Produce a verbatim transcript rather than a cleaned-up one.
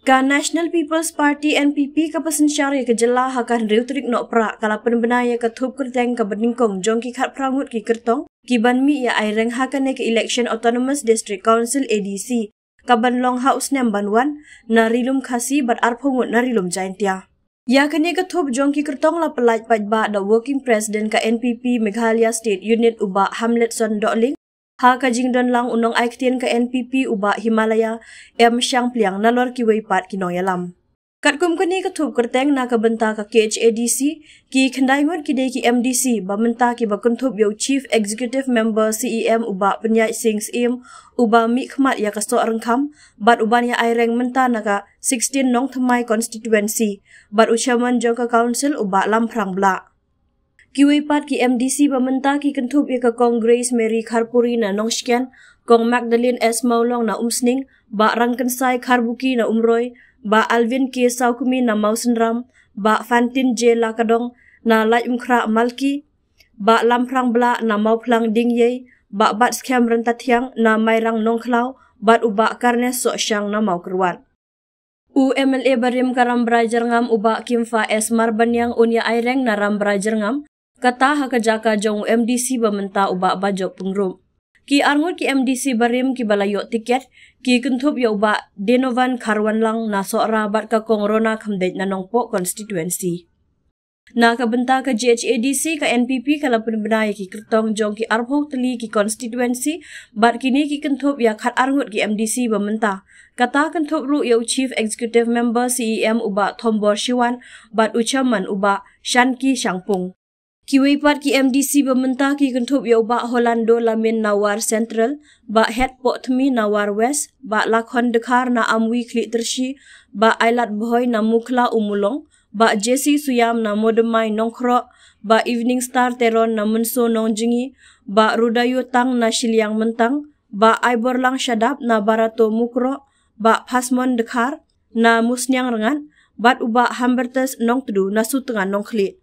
Ka National People's Party, N P P, kaba synshar ïa ka jylla ha ka hynriew tarik Nohprah, ka la pynbna ïa ka thup kyrteng kaba nyngkong jong ki khatphra ngut ki kyrtong kiban mih ïa aireng ha kane ka election Autonomous District Council, A D C, kaban long ha u snem ban wan, na Ri-lum Khasi bad arphew ngut na Ri-lum Jaintia. Ïa kane ka thup jong ki kyrtong la pyllait paidbah da u Working President ka N P P Meghalaya State Unit, u Bah Hamletson Dohling, ha ka jingdon lang u nongai ktien ka N P P, u Bah Himalaya M Shangpliang, nalor kiwei pat ki nongïalam. Katkum kane ka thup kyrteng na ka bynta ka K H A D C, ki khyndai ngut ki dei ki M D C ba mynta kiba kynthup ïa u Chief Executive Member, C E M, u Bah Pynïaid Sing Syiem, uba mihkhmat ïa ka Sohryngkham bad uban ïa aireng mynta na ka sixteen Nongthymmai Constituency, bad u Chairman jong ka Council, u Bah Lamphrang Blah. Kiwei pat ki M D C ba mynta ki kynthup ïa ka Kong Grace Mary Kharpuri na Nongshken, Kong Magdalene S Mawlong na Umsning, Bah Rangkynsai Kharbuki na Umroi, Bah Alvin K Sawkmie na Mawsynram, Bah Fantin J Lakadong na Laitumkhrah Malki, Bah Lamphrang Blah na Mawphlang Diengïei, Bah Batskhem Ryntathiang na Mairang Nongkhlaw, bad u Bah Carnes Sohshang na Mawkyrwat. U M L A barim ka Rambrai Jyrngam, u Bah Kimfa S Marbaniang, un ïa aireng na Rambrai Jyrngam, kata ha ka jaka jong u M D C ba mynta, u Bah Bajop Pyngrope. Ki arngut ki M D C barim kiba la ïoh tiket ki kynthup ïa u Bah Denovan Kharwanlang na Sohra bad ka Kong Rona Khymdeit na Nongpoh Constituency. Na ka bynta ka G H A D C, ka N P P ka la pynbna ïa ki kyrtong jong ki arphew tylli ki constituency, bad kine ki kynthup ïa khat arngut ki M D C ba mynta. Kata kynthup ruh ïa u Chief Executive Member, C E M, u Bah Thombor Shiwan, bad u Chairman, u Bah Shanki Shangpung. Kiwei pat ki M D C ba mynta ki kynthup ïa u Bah Holando Lamin na War Central, Bah Hetpohthmi na War West, Bah Lakhon Dkhar na Amwi Khliehtirsih, Bah Ailat Bhoi na Mukhla Ummulong, Bah J C Suyam na Modemai Nongkhroh, Bah Evening Star Teron na Mynso Nongjngi, Bah Rudayu Tang na Shilliang Myntang, Bah Aiborlang Shadap na Barato Mukroh, Bah Phasmon Dkhar na Musniang Rngat, bad u Bah Hambertus Nongtdu na Sutnga Nongkhlieh.